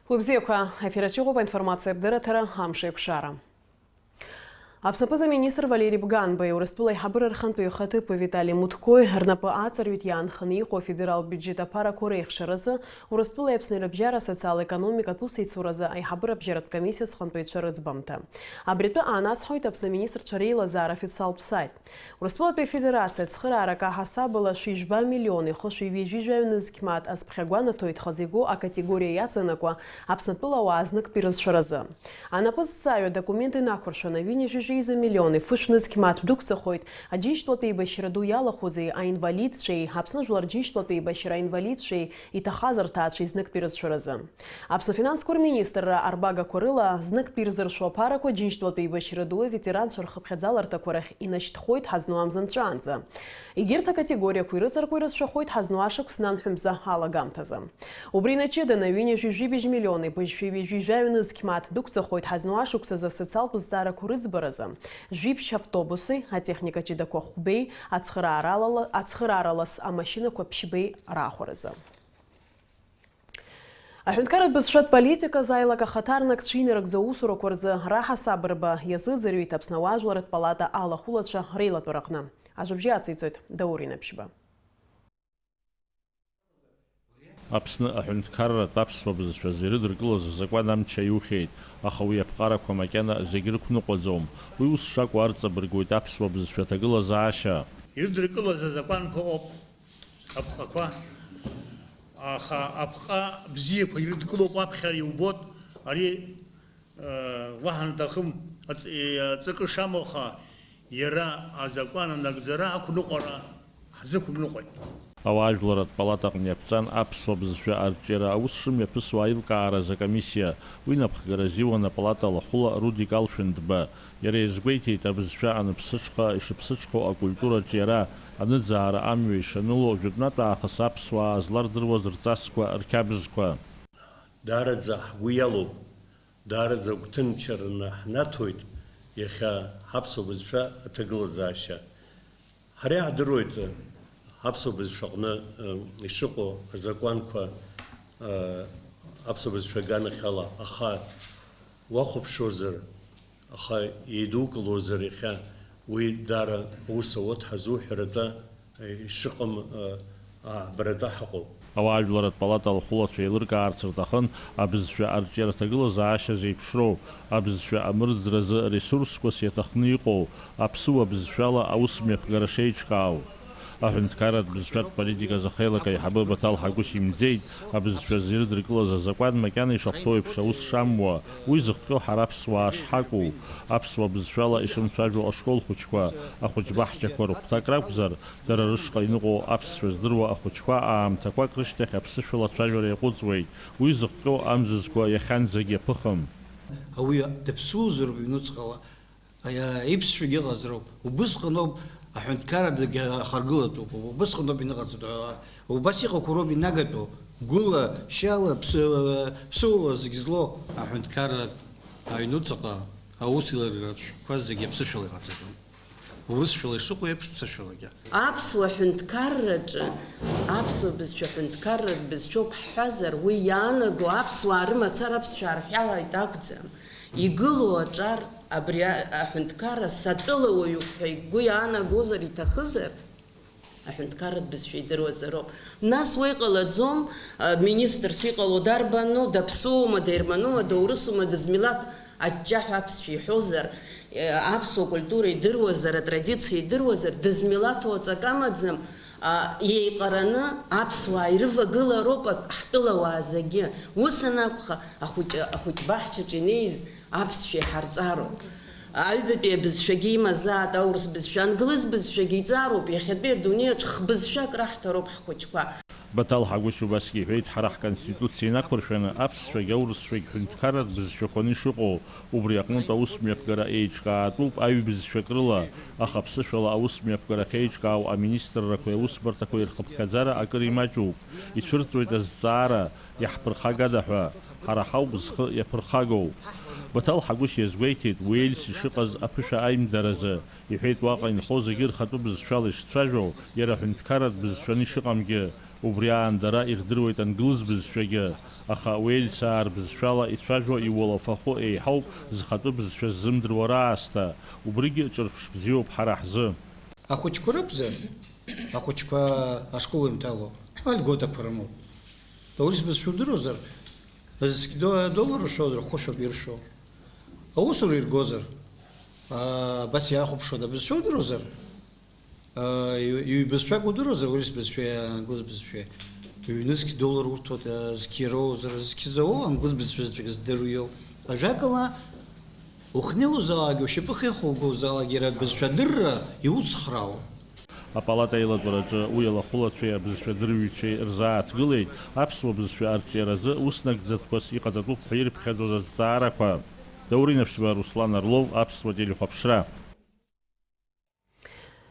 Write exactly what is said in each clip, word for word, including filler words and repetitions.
Уи бзиақәа, ефир аҿы иҟоуп аинформациатә дырраҭара «Амш еиқәшара». Аԥсны аԥыза-министр Валери Бганбеи Урыстәыла аиҳабыра рхантәаҩы ихаҭыԥуаҩ Витали Мутқәои рнапы аҵарҩит иаанханы иҟоу афедералтә биуџьет аԥарақәа реихшаразы Урыстәылеи Аԥсни рыбжьара асоциал-економикатә усеицуразы аиҳабыра абжьаратә комиссиа азхантәаҩцәа рыӡбамҭа. Абри атәы аанацҳауеит Аԥсны аминистрцәа реилазаара афициалтә саит. Урыстәылатәи Афедерациа ацхыраарак аҳасабала шәи жәба миллиони хышәи ҩажәи жәаҩа нызқь мааҭ азԥхьагәанаҭоит хазы игәы акатегориа иаҵанакуа Аԥснатәыла ауаа зныктәи рызшәаразы. Анапы зҵаҩу адокумент инақәыршәаны, ҩынҩажәи жәеиза миллиони фышә нызқь мааҭ дәықәҵахоит аџьынџьтәылатәи еибашьра ду иалахәузеи, аинвалидцәеи, Аԥсны жәлар рџьынџьтәылатәи еибашьра аинвалидцәеи иҭахаз рҭаацәеи зныктәи рызшәаразы. Аԥсны афинансқәа рминистрра арбагақәа рыла, зныктәи ирзыршо аԥарақәа Аџьынџьтәылатәи еибашьра дуи аветеранцәа рхыԥхьаӡаларҭақәа рахь инашьҭхоит ҳазну амза нҵәаанӡа. Егьырҭ акатегориақәа ирыҵаркуа ирызшәахоит ҳазну ашықәс нанҳәа мза алагамҭазы. Убри инаҷыданы, ҩынҩажәи жәибжь миллиони быжьшәи ҩажәи жәаҩа нызқь мааҭ дықәҵахоит ҳазну ашықәс азы асоциалтә зҵаарақәа рыӡбаразы, жәиԥшь автобуси, атехника ҷыдақәа хәбеи, ацхыраарала-, ацхыраара лас амашьынақәа ԥшьбеи раахәаразы. Аҳәынҭқарратә бызшәатә политиказы аилак ахаҭарнакцәа инарыгӡо аусурақәа рзы раҳасабырба иазыӡырҩит Аԥсны ауаажәларратә палата алахәылацәа реилатәараҟны. Ажәабжьы ациҵоит Даур Инаԥшьба. Аԥсны аҳәынҭқарратә аԥсуа бызшәазы ирыдыркылаз азакәан амч аиухьеит, аха уи аԥҟарақәа макьана зегь рықәныҟәаӡом. Уи ус шакәу арҵабыргуеит аԥсуа бызшәа аҭагылазаашьа. Ирыдыркылаз азакәанқәа ыҟоуп. Апҟақәа. Аха апҟа бзиақәа ирыдкылоуп аԥхьара иубоит, ари, э, уаҳа аҭахым аҵ-, э, аҵакы шамоу, аха иара азакәан анагӡара ақәныҟәара ҳзықәныҟәеит. Ауаажәларратә палатаҟны иаԥҵан аԥсуа бызшәа арҿиара аус шымҩаԥысуа аилкааразы акомиссиа. Уи напхгара азиуан апалата алахәыла Рудик Алшәындба. Иара иазгәеиҭеит, абызшәа аныԥсыҽха, ишыԥсыҽхо акультура аҿиара, аныӡаара амҩа ишаныло, жәытәнатә аахыс аԥсуаа злардыруаз рҵасқәа, рқьабзқәа. Даараӡа ҳгәы иалоуп, даараӡа агәҭынчараны ҳнаҭоит иахьа ҳаԥсуа бызшәа аҭагылазаашьа. Ҳара иаҳдыруеит, аԥсуа бызшәаҟны, э, ишыҟоу азакәанқәа, э, аԥсуа бызшәа аганахьала, аха уахәаԥшуазар, аха еидукылозар иахьа уи даара аус ауеит ҳазуҳәаратәы, э, ишыҟам, э, ааҳбаратәы ҳаҟоуп. Ауаажәларратә палата алахәылацәа еилыркаарц рҭахын, абызшәа арҿиара аҭагылазаашьа зеиԥшроу, абызшәа амырӡразы ресурсқәас иаҭахны иҟоу, аԥсуа бызшәала аусмҩаԥгара шеиҿкаау. Аҳәынҭқарратә бызшәатә политиказы ахеилак аиҳабы Баҭал Ҳагәышь имӡеит, абызшәа зирыдыркылаз азакәан макьана ишахәҭоу еиԥш аус шамуа, уи зыхҟьо ҳара аԥсуаа шҳакәу, аԥсуа бызшәала ишымцәажәо ашкол хәыҷқәа, ахәыҷбаҳчақәа рыхәҭак ракәзар, дара рышҟа иныҟәо аԥсшәа здыруа ахәыҷқәа аамҭақәак рышьҭахь аԥсышәала ацәажәара иаҟәыҵуеит. Уи зыхҟьо амзызқәа иахьанӡагь иаԥыхым. Ауаҩы дыԥсуазароуп ҩнуҵҟала, аиа-, иԥсшәагьы ыҟазароуп. Убысҟаноуп аҳәынҭқарра дагьахаргылатәуп. Убысҟаноуп иныҟаҵатәу. Убас иҟақәоу роуп инагатәу. Гәыла, шьала, ԥсы-, ԥсыуала зегь злоу аҳәынҭқарра аҩнуҵаҟа аус еилыргартә шәҟәқәа зегьы аԥсышәала иҟаҵатәуп. Урысшәала ишыҟоу еиԥш, ԥсышәалагьы. Аԥсуа ҳәынҭқарраҿы аԥсуа бызшәа ҳәынҭқарратә бызшәоуп ҳҳәазар, уи иаанаго аԥсуаа рымацара аԥсшәа арҳәалааит акәӡам. Игылоу аҿар абри а-, аҳәынҭқарра сатәыла уаҩуп ҳәа игәы иаанагозар, иҭахызар, аҳәынҭқарратә бызшәа идыруазароуп. Нас уа иҟалаӡом, а, министрс иҟало дарбану, даԥсуоума, даерманума, даурысума, дызмилаҭ аҷҷаҳәа аԥсшәа иҳәозар, э, аԥсуа культура идыруазар, атрадициа идыруазар, дызмилаҭу аҵак амаӡам, а, еиҟараны аԥсуаа ирывагылароуп ак-, ҳтәылауаа зегьы. Ус анакәха, ахәыҷы, ахәыҷбаҳчаҿ инеиз аԥсшәа иҳарҵароуп. Аҩбатәи абызшәагьы имазаат, аурыс бызшәа, англыз бызшәагьы иҵароуп, иахьатәи адунеиаҿ хбызшәак раҳҭароуп ҳхәыҷқәа. Баҭал Ҳагәышь убасгьы иҳәеит, ҳара ҳконституциа инақәыршәаны аԥсшәагь аурысшәагь ҳәынҭқарратә бызшәақәаны ишыҟоу, убри аҟнытә аусмҩаԥгара еиҿкаатәуп аҩбызшәак рыла, аха аԥсышәала аусмҩаԥгара ахьеиҿкаау аминистррақәеи аусбарҭақәеи рхыԥхьаӡара акыр имаҷуп, ицәырҵуеит азҵаара, иаҳԥырхагада ҳәа, ҳара ҳауп зхы иаԥырхагоу. Баҭал Ҳагәышь иазгәеиҭеит, Уельс ишыҟаз аԥышәа аимдаразы, иҳәеит, уаҟа инхо зегьы рхатәы бызшәала ишцәажәо, иара ҳәынҭқарратә бызшәаны ишыҟамгьы, Убри аан дара ирдыруеит англыз бызшәагьы, аха уеильсаа рбызшәала ицәажәо иуалафахәы еиҳауп зхатәы бызшәа ззымдыруа раасҭа, убригьы ҿырԥш бзиоуп ҳара ҳзы. Ахәыҷқәа ракәзар, ахәыҷқәа ашкол инҭало, альготақәа рымоуп. Аурыс бызшәа удыруазар, зқь до-, доллар ршәозар, хәышәуп иршәо. Аусура иргозар, аа, абас иаахәаԥшуада, бызшәа удыруазар? Ҩ-, ҩбызшәак удыруазар, урыс бызшәеи англыз бызшәеи. Ҩнызқь доллар урҭоит, зқьи роузар, зқьы зауоу англыз бызшәа заҵәык здыруа иоуп. Ажәакала, ухнеиуазаалак, ушьапы хеихугозаалак, иара бызшәа адырра иуцхраауа. Апалата аилатәараҿы уи алахәылацәеи абызшәадырҩцәеи рзааҭгылеит, аԥсуа бызшәа арҿиаразы ус нагӡатәқәас иҟаҵатәуп ҳәа ирыԥхьаӡоз азҵаарақәа. Даур Инаԥшьба, Руслан Орлов, Аԥсуа телехәаԥшра.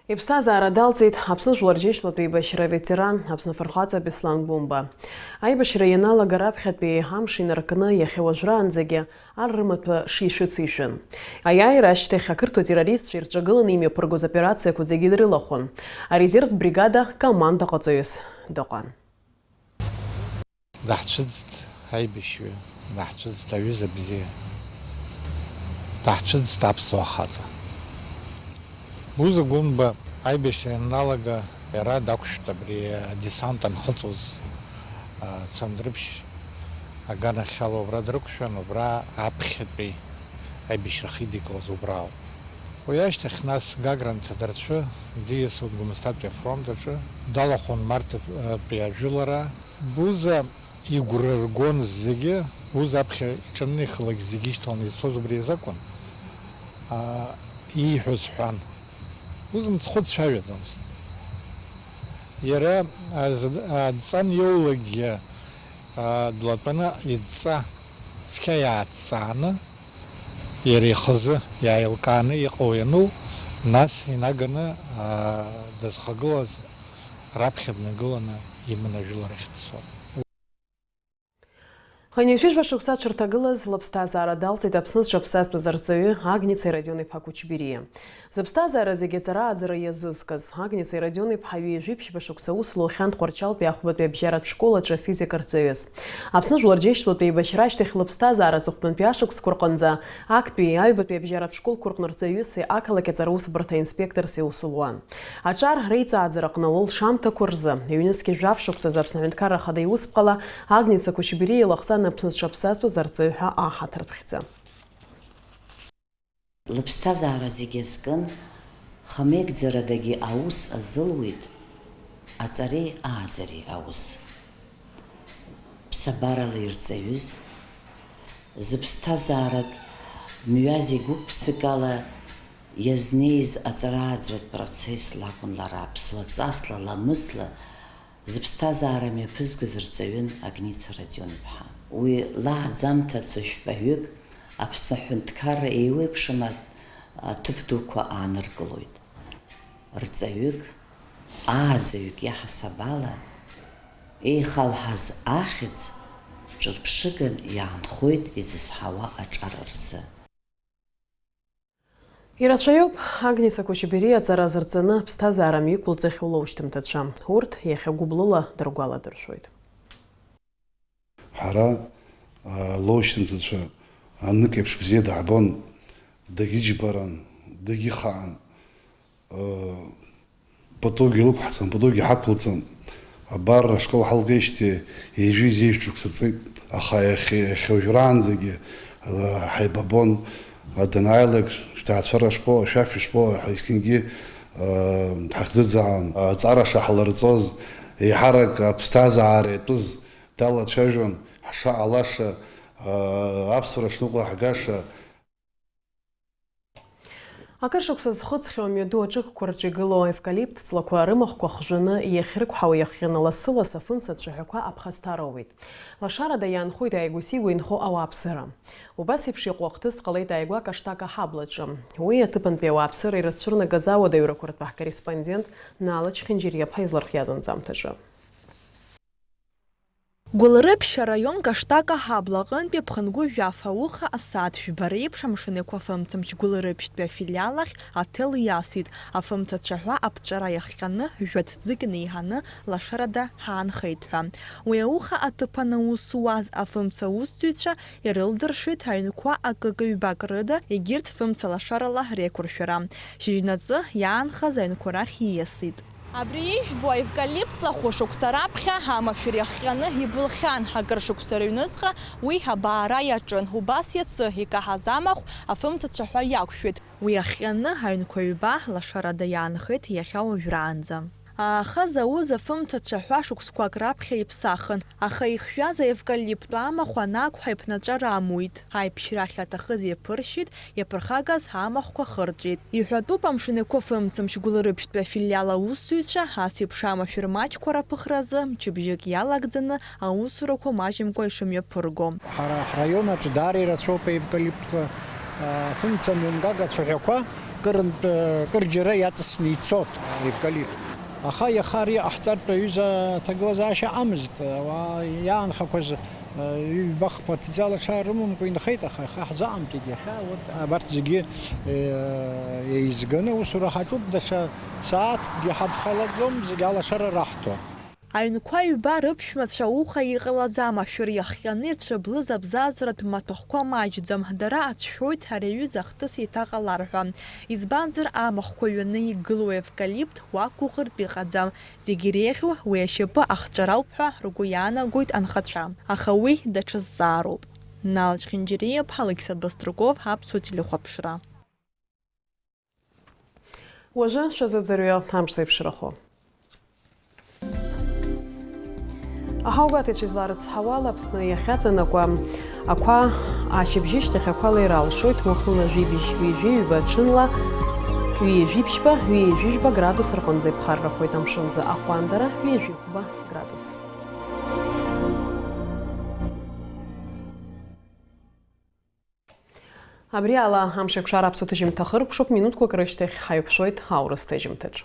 Иԥсҭазаара далҵит Аԥсны Жәлар Џьынџьтәылатә еибашьра аветеран, Аԥсны афырхаҵа Беслан Гәымба. Аибашьра ианалага раԥхьатәи амш инаркны иахьа уажәраанӡагьы ар рымаҭәа шишәыц ишәын. Аиааира ашьҭахь ақырҭуа террористцәа ирҿагыланы имҩаԥыргоз операциақәа зегьы дрылахәын. Арезервтә бригада командаҟаҵаҩыс дыҟан. Даҳцәыӡт аибашьҩы, даҳцәыӡт аҩыза бзиа, даҳцәыӡт аԥсуа хаҵа. Буза Гәымба аибашьра ианалага, иара дақәшәт абри адесант анхыҵуаз, а, Цандрыԥшь аганахьала убра дрықәшәан, убра аԥхьатәи аибашьра ахьидикылаз убра ауп. Уи ашьҭахь нас Гагра анҭадырцәы диасуан Гәымсҭатәи афронт аҿы, далахәын Марҭатәи ажәылара. Буза игәра ргон зегьы, Буза аԥхьа иҿанынеихалак зегьы ишьҭаланы ицоз убри азакәын, аа, ииҳәоз ҳәан. Буза мыцхәы дцәажәаӡамызт. Иара, аа, зд-, аа, дҵан иоулакгьы, аа, длатәаны идҵа цқьа иааҭҵааны, иара ихазы иааилкааны иҟоу иану, нас инаганы, аа, дызхагылаз раԥхьа днагыланы иман ажәыларахь дцон. Хынҩажәижәба шықәса дшырҭагылаз лыԥсҭазаара далҵит Аԥсны зҽаԥсазтәыз арҵаҩы Агница Родион-иԥа Кучбериа. Зыԥсҭазаара зегьы аҵара-ааӡара иазызкыз, Агница Родион-иԥҳа ҩажәи ԥшьба шықәса аус лухьан Тҟәарчалтәи ахәбатәи абжьаратә школ аҿы афизика рҵаҩыс. Аԥсны Жәлар Џьынџьтәылатәи еибашьра ашьҭахь лыԥсҭазаара аҵыхәтәантәи ашықәсқәа рҟынӡа актәи аҩбатәи абжьаратә школқәа рҟны рҵаҩыси ақалақь аҵара аусбарҭа аинспекторс иус луан. Аҿар реиҵааӡараҟны лылшамҭақәа рзы, ҩнызқьи жәаф шықәсазы Аԥсны Аҳәынҭқарра Ахада иусԥҟала Агница Кучбериа илахҵан Аԥсны зҽаԥсазтәыз арҵаҩы ҳәа аҳаҭыртә хьӡы. Лыԥсҭазаара зегьы азкын, хамеигӡарадагьы аус азылуеит аҵареи ааӡареи аус. Ԥсабарала ирҵаҩыз, зыԥсҭазааратә мҩа зегь гәык-ԥсыкала иазнеиз аҵара-ааӡаратә процесс лакәын лара, ԥсуа ҵасла, ламысла зыԥсҭазаара мҩаԥызгаз рҵаҩын Агница Родион-иԥҳа. Уи лааӡамҭа цәышәпаҩык Аԥсны аҳәынҭқарра еиуеиԥшым а-, аҭыԥ дуқәа ааныркылоит. Рҵаҩык, ааӡаҩык иаҳасаб ала, еихалҳаз ахьӡ ҿырԥшыган иаанхоит изызҳауа аҿар рзы. Ирацәаҩуп Агница Кучбериа аҵара азырҵаны аԥсҭазаара мҩақәылҵахьоу лоушьҭымҭацәа. Урҭ иахьа гәыблыла дыргәаладыршәоит. Ҳара, а, лоушьҭымҭацәа анык еиԥш бзиа даҳбон, дагьыџьбаран, дагьыхаан, а, патугьы лықәҳҵан, патугьы ҳақәылҵан. Абар, ашкол ҳалгеижьҭеи ҩажәи зеижә шықәса ҵит, аха иахьа, иахьа уажәраанӡагьы, а, ҳаибабон, а, данааилак, шәҭаацәара шԥоу, ашәақь шԥоу, ҳа есқьынгьы, а, ҳахьӡыӡаауан. Аҵара шаҳлырҵоз, еиҳарак аԥсҭазаара иатәыз далацәажәон, ҳшаҟалаша, аа, аԥсуара шныҟәо ҳгаша. Акыр шықәса зхыҵхьоу амҩаду аҿықәқәа рҿы игылоу аевкалипт ҵлақәа рымахәқәа хжәаны иахьрықәҳау иахҟьаны лассы-лассы афымца ацәаҳәақәа аԥхасҭа роуеит. Лашарада иаанхоит ааигәа-сигәа инхо ауааԥсыра. Убас еиԥш иҟоу ахҭыс ҟалеит ааигәа Каштака аҳаблаҿы. Уи аҭыԥантәи ауааԥсыра ирызцәырнагаз ауадаҩрақәа ртәы ҳкорреспондент Нала Чхинџьириаԥҳа излархиаз анҵамҭаҿы. Гәылрыԥшь араион Каштака аҳабла аҟынтәи ԥхынгәы жәаф ауха асааҭ жәба реиԥш амшын еиқәа афымцамч Гәылрыԥшьтәи афилиал ахь аҭел иасит. Афымца цәаҳәа аԥҵәара иахҟьаны, жәа ҭӡык инеиҳаны, лашарада ҳаанхеит ҳәа. Уи ауха аҭыԥан аус зуаз афымца аусзуҩцәа ирылдыршеит аҩнқәа акык-ҩбак рыда, егьырҭ фымца лашарала реиқәыршәара. Шьыжьнаҵы иаанхаз аҩнқәа рахь ииасит. Абри ижәбо аевкалиптла хәышықәса раԥхьа амашәыр иахҟьаны ибылхьан, акыр шықәса рыҩныҵҟа уи абаара иаҿын. Убас иацы икаҳаз амахә афымца цәаҳәа иақәшәеит. Уи иахҟьаны аҩнқәа ҩба лашарада иаанхеит иахьа уажәраанӡа. Ааха зауз афымца цәаҳәа шықәсқәак раԥхьа иԥсахын, аха ихжәаз аевкалиптә амахә анакәха иԥнаҵәар амуит. Аиԥшьра ахьаҭахыз иаԥыршьит, иаԥырхагаз амахәқәа хырҵәеит. Иҳәатәуп, амшын еиқәа афымцамч Гәылрыԥшьтәи афилиал аусзуҩцәа ас еиԥш амашәыр маҷқәа раԥыхразы мчыбжьык иалагӡаны аусурақәа маҷымкәа ишымҩаԥырго. Ҳара ҳраион аҿы даара ирацәоуп аевкалиптқәа, а, афымца мҩангага ацәаҳәақәа кырынтә, кырџьара иаҵсны ицот аевкалипт. Аха иаха ари ҟаҳҵартә аҩыза аҭагылазаашьа ыҟамызт. Ауаа иаанхақәаз, э, ҩба-хԥа ҭӡала ҽа рымамкәа инхеит, аха иаха ҳзаҟамҵеит. Иахьа урҭ, абарҭ зегьы, э, еизганы аусура ҳаҿуп, даҽа сааҭкгьы ҳадхалаӡом, зегь алашара раҳҭо. Аҩнқәа ҩба рыԥшәмацәа ауха иҟалаӡам, ашәыр иахҟьаны ицәыблыз абзазаратә маҭәахәқәа маҷӡам, дара ацәшәоит ари аҩыза ахҭыс еиҭаҟалар ҳәа. Избанзар, амахәқәа ҩаны игылоу аевкалипт уақәгәыӷыртә иҟаӡам. Зегь иреиӷьу уи ашьапы ахҵәарауп ҳәа ргәы иаанагоит анхацәа, аха уи даҽа зҵаароуп. Нал Чхинџьариа-иԥҳа, Алықьса Баструков, Аԥсуа телехәаԥшра. Уажәы шәазыӡырҩы амш зеиԥшрахо. Аҳауагәаҭаҩцәа изларыцҳауа ала, Аԥсны иахьаҵанакуа ақәа ашьыбжьышьҭахь ақәа леира алшоит, уахынла жәибжь ҩажәи ҩба, ҽынла ҩажәи ԥшьба, ҩажәи жәба градус рҟынӡа иԥхаррахоит, амшынӡы аҟәандара ҩажәи хәба градус. Абри ала амш еиқәшара аԥсуа ҭыжьымҭа хыркәшоуп, минуҭқәак рышьҭахь ҳаиқәшәоит аурыс ҭыжьымҭаҿ.